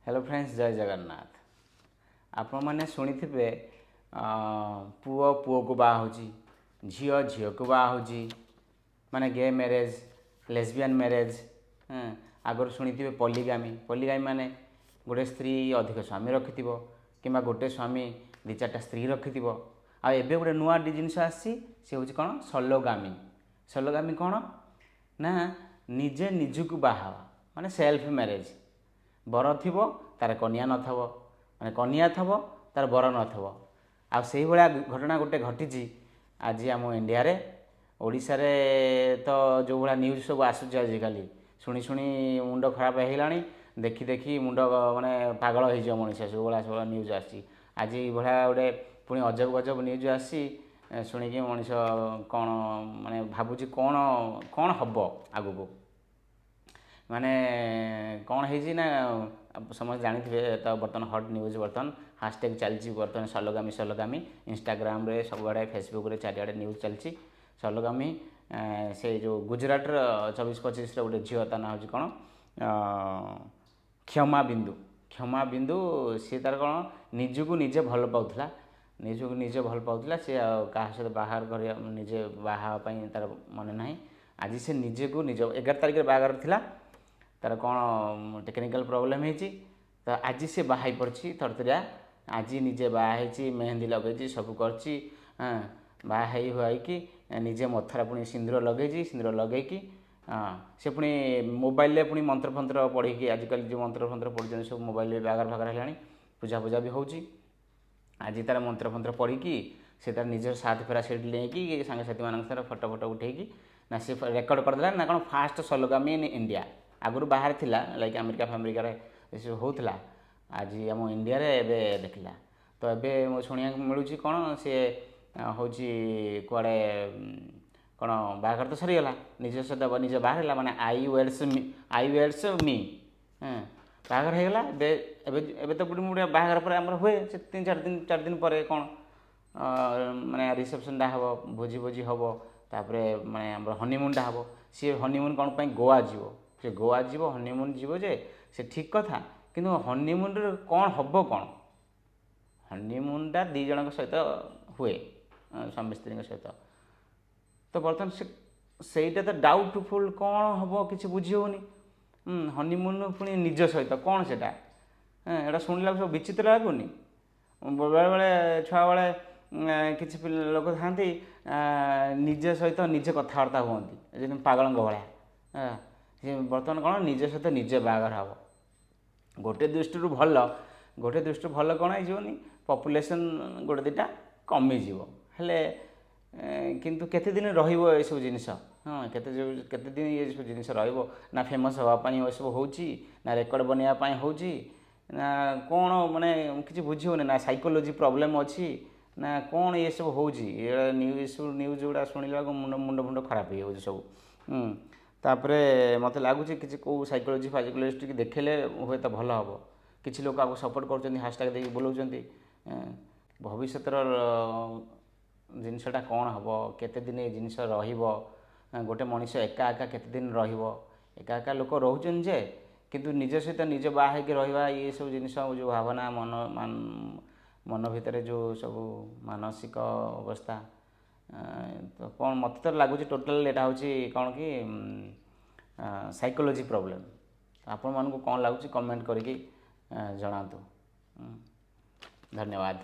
Hello friends, ଜୟ ଜଗନ୍ନାଥ। ଆପଣମାନେ ଶୁଣିଥିବେ, ପୁଅ ପୁଅକୁ ବାହା ହେଉଛି, ଝିଅ ଝିଅକୁ ବାହା ହେଉଛି, ମାନେ ଗେ ମ୍ୟାରେଜ୍, ଲେସବିଆନ୍ ମ୍ୟାରେଜ୍। ଆଗରୁ ଶୁଣିଥିବେ ପଲିଗାମି। ପଲିଗାମି ମାନେ ଗୋଟେ ସ୍ତ୍ରୀ ଅଧିକ ସ୍ୱାମୀ ରଖିଥିବ କିମ୍ବା ଗୋଟେ ସ୍ୱାମୀ ଦୁଇ ଚାରିଟା ସ୍ତ୍ରୀ ରଖିଥିବ। ଆଉ ଏବେ ଗୋଟେ ନୂଆ ଜିନିଷ ଆସିଛି, ସେ ହେଉଛି କ'ଣ? ସଲୋଗାମି। ସଲୋଗାମି କ'ଣ ନା ନିଜେ ନିଜକୁ ବାହା ହେବା, ମାନେ ସେଲ୍ଫ ମ୍ୟାରେଜ୍। ବର ଥିବ, ତାର କନିଆ ନଥିବ, ମାନେ କନିଆ ଥିବ, ତାର ବର ନଥିବ। ଆଉ ସେଇଭଳିଆ ଘଟଣା ଗୋଟେ ଘଟିଛି ଆଜି ଆମ ଇଣ୍ଡିଆରେ, ଓଡ଼ିଶାରେ। ତ ଯେଉଁଭଳିଆ ନ୍ୟୁଜ୍ ସବୁ ଆସୁଛି ଆଜିକାଲି, ଶୁଣି ଶୁଣି ମୁଣ୍ଡ ଖରାପ ହେଇଗଲାଣି। ଦେଖି ଦେଖି ମୁଣ୍ଡ ମାନେ ପାଗଳ ହେଇଯିବ ମଣିଷ, ଯେଉଁଭଳିଆ ସବୁଭଳିଆ ନ୍ୟୁଜ୍ ଆସୁଛି। ଆଜି ଏଇଭଳିଆ ଗୋଟେ ପୁଣି ଅଜବ ଗଜବ ନ୍ୟୁଜ୍ ଆସିଛି, ଶୁଣିକି ମଣିଷ କ'ଣ ମାନେ ଭାବୁଛି, କ'ଣ କ'ଣ ହେବ ଆଗକୁ। ମାନେ କ'ଣ ହେଇଛି ନା, ସମସ୍ତେ ଜାଣିଥିବେ ତ, ବର୍ତ୍ତମାନ ହଟ୍ ନ୍ୟୁଜ୍, ବର୍ତ୍ତମାନ ହାସଟ୍ୟାଗ୍ ଚାଲିଛି ବର୍ତ୍ତମାନ ସଲୋଗାମି। ସଲୋଗାମି ଇନଷ୍ଟାଗ୍ରାମରେ ସବୁଆଡ଼େ, ଫେସବୁକ୍ରେ, ଚାରିଆଡ଼େ ନ୍ୟୁଜ୍ ଚାଲିଛି ସଲୋଗାମି। ସେ ଯେଉଁ ଗୁଜୁରାଟର 24-25ର ଗୋଟେ ଝିଅ, ତା ନାଁ ହେଉଛି କ'ଣ, କ୍ଷମା ବିନ୍ଦୁ। କ୍ଷମା ବିନ୍ଦୁ, ସିଏ ତାର କ'ଣ ନିଜକୁ ନିଜେ ଭଲ ପାଉଥିଲା। ନିଜକୁ ନିଜେ ଭଲ ପାଉଥିଲା ସିଏ, ଆଉ କାହା ସହିତ ବାହାଘର କରିବା, ନିଜେ ବାହା ହେବା ପାଇଁ ତାର ମନେ ନାହିଁ। ଆଜି ସେ ନିଜକୁ ନିଜ 11 ତାରିଖରେ ବାହାଘର ଥିଲା, ତାର କ'ଣ ଟେକ୍ନିକାଲ୍ ପ୍ରୋବ୍ଲେମ୍ ହେଇଛି ତ ଆଜି ସେ ବାହା ହେଇପଡ଼ିଛି ତରତରିଆ। ଆଜି ନିଜେ ବାହା ହେଇଛି, ମେହେନ୍ଦି ଲଗେଇଛି, ସବୁ କରିଛି। ହଁ, ବାହା ହେଇ ହୁଆଇକି ନିଜେ ମଥାରେ ପୁଣି ସିନ୍ଦୁର ଲଗେଇଛି। ସିନ୍ଦୁର ଲଗେଇକି, ହଁ, ସେ ପୁଣି ମୋବାଇଲରେ ପୁଣି ମନ୍ତ୍ର ଫନ୍ତ୍ର ପଢ଼ିକି, ଆଜିକାଲି ଯେଉଁ ମନ୍ତ୍ର ଫନ୍ତ୍ର ପଢ଼ୁଛନ୍ତି ସବୁ ମୋବାଇଲରେ, ବାହାଘର ଫାଘର ହେଲାଣି, ପୂଜା ଫୂଜା ବି ହେଉଛି। ଆଜି ତାର ମନ୍ତ୍ର ଫନ୍ତ୍ର ପଢ଼ିକି ସେ ତାର ନିଜର ସାତ ଫେରା ସେଇଠି ନେଇକି ସାଙ୍ଗସାଥିମାନଙ୍କ ସହିତ ଫଟୋ ଫଟୋ ଉଠେଇକି ନା ସେ ରେକର୍ଡ଼ କରିଦେଲା ନା କ'ଣ, ଫାଷ୍ଟ ସଲୋଗାମି ଇନ୍ ଇଣ୍ଡିଆ। ଆଗରୁ ବାହାରେ ଥିଲା, ଲାଇକ୍ ଆମେରିକା ଫାମେରିକାରେ ଏସବୁ ହେଉଥିଲା। ଆଜି ଆମ ଇଣ୍ଡିଆରେ ଏବେ ଦେଖିଲା ତ ଏବେ ମୁଁ ଶୁଣିବାକୁ ମିଳୁଛି କ'ଣ, ସିଏ ହେଉଛି କୁଆଡ଼େ କ'ଣ ବାହାଘର ତ ସରିଗଲା, ନିଜ ସହିତ ନିଜ ବାହାର ହେଲା, ମାନେ I weds me, I weds me। ବାହାଘର ହେଇଗଲା। ଏବେ ଏବେ ଏବେ ତ ଗୋଟେ ଗୋଟେ ବାହାଘର ପରେ ଆମର ହୁଏ, ସେ ତିନି ଚାରି ଦିନ, 4 ଦିନ ପରେ କ'ଣ ମାନେ ରିସେପସନ୍ଟା ହେବ, ଭୋଜି ଭୋଜି ହେବ, ତାପରେ ମାନେ ଆମର ହନିମୁନ୍ଟା ହେବ। ସିଏ ହନିମୁନ୍ କ'ଣ ପାଇଁ ଗୋଆ ଯିବ। ସେ ଗୋଆ ଯିବ, ହନିମୁନ୍ ଯିବ ଯେ, ସେ ଠିକ୍ କଥା, କିନ୍ତୁ ହନିମୁନ୍ରେ କ'ଣ ହେବ? କ'ଣ ହନିମୁନ୍ଟା ଦୁଇ ଜଣଙ୍କ ସହିତ ହୁଏ, ସ୍ୱାମୀ ସ୍ତ୍ରୀଙ୍କ ସହିତ। ତ ବର୍ତ୍ତମାନ ସେ ସେଇଟା ତ ଡାଉଟଫୁଲ୍, କ'ଣ ହେବ କିଛି ବୁଝି ହେଉନି। ହନିମୁନ୍ ପୁଣି ନିଜ ସହିତ, କ'ଣ ସେଇଟା? ଏଇଟା ଶୁଣିଲାକୁ ସବୁ ବିଚିତ୍ର ଲାଗୁନି? ବେଳେବେଳେ ଛୁଆବେଳେ କିଛି ଲୋକ ଥାଆନ୍ତି, ନିଜ ସହିତ ନିଜେ କଥାବାର୍ତ୍ତା ହୁଅନ୍ତି ଯେମିତି ପାଗଳଙ୍କ ଭଳିଆ। ସେ ବର୍ତ୍ତମାନ କ'ଣ ନିଜ ସହିତ ନିଜେ ବାହାଘର ହେବ। ଗୋଟେ ଦୃଷ୍ଟିରୁ ଭଲ, ଗୋଟେ ଦୃଷ୍ଟିରୁ ଭଲ କ'ଣ ହେଇଯିବନି, ପପୁଲେସନ୍ ଗୋଟେ ଦୁଇଟା କମିଯିବ। ହେଲେ କିନ୍ତୁ କେତେ ଦିନ ରହିବ ଏସବୁ ଜିନିଷ? ହଁ, କେତେ ଯେଉଁ କେତେ ଦିନ ଏସବୁ ଜିନିଷ ରହିବ? ନା ଫେମସ୍ ହେବା ପାଇଁ ଏସବୁ ହେଉଛି, ନା ରେକର୍ଡ଼ ବନେଇବା ପାଇଁ ହେଉଛି, ନା କ'ଣ, ମାନେ କିଛି ବୁଝି ହେଉନି। ନା ସାଇକୋଲୋଜି ପ୍ରୋବ୍ଲେମ୍ ଅଛି, ନା କ'ଣ ଏସବୁ ହେଉଛି? ଏ ନ୍ୟୁଜ୍ ନ୍ୟୁଜ୍ ଗୁଡ଼ା ଶୁଣିଲା ବେଳକୁ ମୁଣ୍ଡ ମୁଣ୍ଡ ଫୁଣ୍ଡ ଖରାପ ହେଇଯାଉଛି ସବୁ। ତାପରେ ମୋତେ ଲାଗୁଛି କିଛି କେଉଁ ସାଇକୋଲୋଜି ଫାଇକୋଲୋଜି ଟିକେ ଦେଖେଇଲେ ହୁଏତ ଭଲ ହେବ। କିଛି ଲୋକ ଆକୁ ସପୋର୍ଟ କରୁଛନ୍ତି, ହାସଟ୍ୟାଗ୍ ଦେଇକି ବୁଲଉଛନ୍ତି। ଭବିଷ୍ୟତର ଜିନିଷଟା କ'ଣ ହେବ? କେତେ ଦିନ ଏ ଜିନିଷ ରହିବ? ଗୋଟେ ମଣିଷ ଏକା ଏକା କେତେ ଦିନ ରହିବ? ଏକା ଏକା ଲୋକ ରହୁଛନ୍ତି ଯେ, କିନ୍ତୁ ନିଜ ସହିତ ନିଜ ବାହା ହେଇକି ରହିବା, ଇଏ ସବୁ ଜିନିଷ ଯେଉଁ ଭାବନା, ମନ ମନ ଭିତରେ ଯେଉଁ ସବୁ ମାନସିକ ଅବସ୍ଥା, ତ କ'ଣ ମୋତେ ତ ଲାଗୁଛି ଟୋଟାଲ୍ ଏଇଟା ହେଉଛି କ'ଣ କି ସାଇକୋଲୋଜି ପ୍ରୋବ୍ଲେମ୍। ଆପଣମାନଙ୍କୁ କ'ଣ ଲାଗୁଛି, କମେଣ୍ଟ କରିକି ଜଣାନ୍ତୁ। ଧନ୍ୟବାଦ।